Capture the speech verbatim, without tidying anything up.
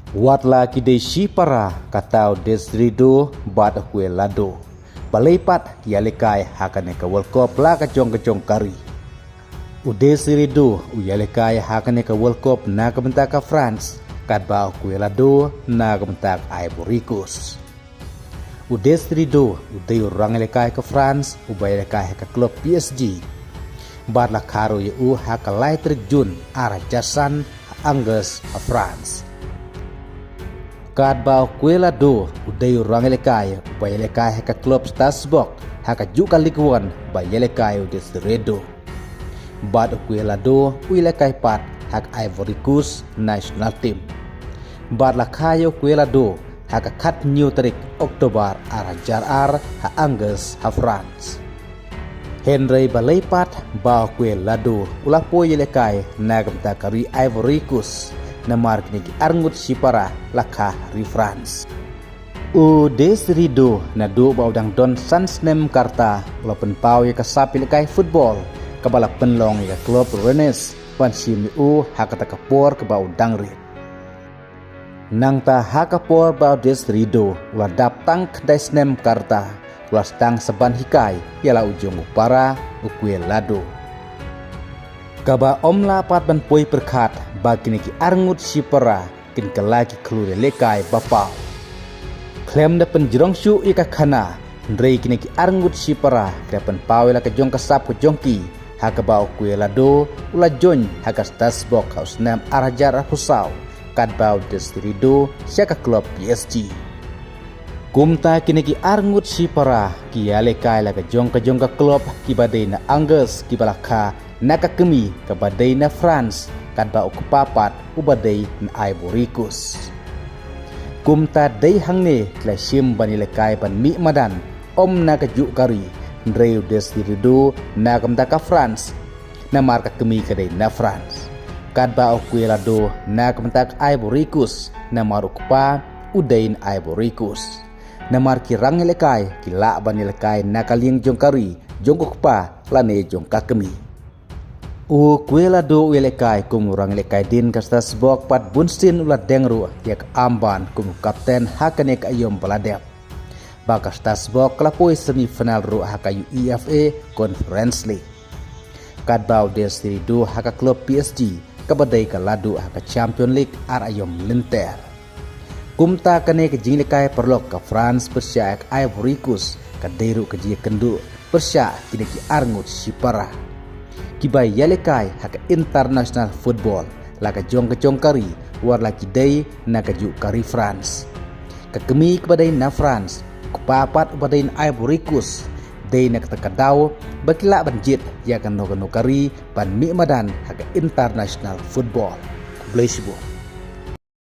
Wat la ki dei shipara kata u Desiree Doe bad u Kue Lado. Balei pat ki ïalehkai ha kane ka World Cup la ka jong ka jong ka ri. U Desiree Doe u ïalehkai ha kane ka World Cup na ka bynta ka France, katba u Kue Lado na ka bynta ka Ivory Coast. U Desiree Doe u dei u rang ïalehkai ka France uba ïalehkai ha ka klub P S G. Bad la kha ruh ïa u ha ka lai tarik Jun ar hajar san ha Angers ha France. Katba u Kue Lado u dei u rang ïalehkai uba ïalehkai ha ka klub Strasbourg ha ka juh ka Ligue One ba ïalehkai u Desiree Doe. Bad u Kue Lado u ïalehkai pat ha ka Ivory Coast national team. Bad la kha ïa u Kue Lado ha ka khathynñiew tarik October ar hajar ar ha Angers ha France. Hynrei balei pat ba u Kue Lado u la poi ïalehkai na ka bynta ka ri Ivory Coast, namar kine ki arngut shipara la kha ha ri France. U Desiree Doe naduh ba u dang don san snem ka rta u la pynpaw ïa ka sap ïalehkai football kaba la pynlong ïa ka klub Rennes ban shim ïa u ha kata ka por kaba u dang rit. Nangta ha ka por ba u Desiree Doe u la dap tang khyndai snem ka rta u la sdang sa ban hikai ïa la u jong u para u Kue Lado. Kaba ym lah pat ban poi pyrkhat ba kine ki arngut shipara kin kylla ki khlur ïalehkai ba paw. Khlem da pynjrong shuh ïa ka khana, hynrei kine ki arngut shipara ki la pynpaw ïa la ka jong ka sap ka jong ki ha kaba u Kue Lado u la join ha ka Strasbourg ha u snem ar hajar arphew saw, katba u Desiree Doe sha ka klub P S G. Kumta kine ki arngut shipara ki ïalehkai la ka jong ka jong ka klub kiba dei na Angers kiba la kha na ka kmie kaba dei na France, katba u kpa pat uba dei na Ivory Coast. Kumta dei hangne ki la shim ban ïalehkai ban mih madan, ym na ka juh ka ri, hynrei u Desiree Doe na ka bynta ka France, namar ka kmie ka dei na France. Katba u Kue Lado na ka bynta ka Ivory Coast, namar u kpa u dei na Ivory Coast. Namar ki rang ïalehkai ki lah ban ïalehkai na ka liang jong ka ri, jong u kpa lane jong ka kmie. U Kue Lado u ïalehkai kum u rang ïalehkai dien ka Strasbourg bad bunsien u la deng ruh ïa ka armband kum u kapten ha kane ka aïom ba la dep. Ba ka Strasbourg ka la poi semi final ruh ha ka UEFA Conference League. Katba u Desiree Doe ha ka klub P S G, kaba dei ka Lado ha ka Champions League ar aïom lynter. Kumta kane ka jingïalehkai paralok ka France pyrshah ka Ivory Coast ka dei ruh ka jingïakynduh pyrshah kine ki arngut shipara kiba ïalehkai ha ka international football, la ka jong ka jong ka ri, wat la ki dei na ka juh ka ri France. Ka kmie kaba dei na France, u kpa pat uba dei na Ivory Coast, dei na kata ka daw ba ki lah ban jied ïa kano kano ka ri ban mih madan ha ka international football. Khublei shibun.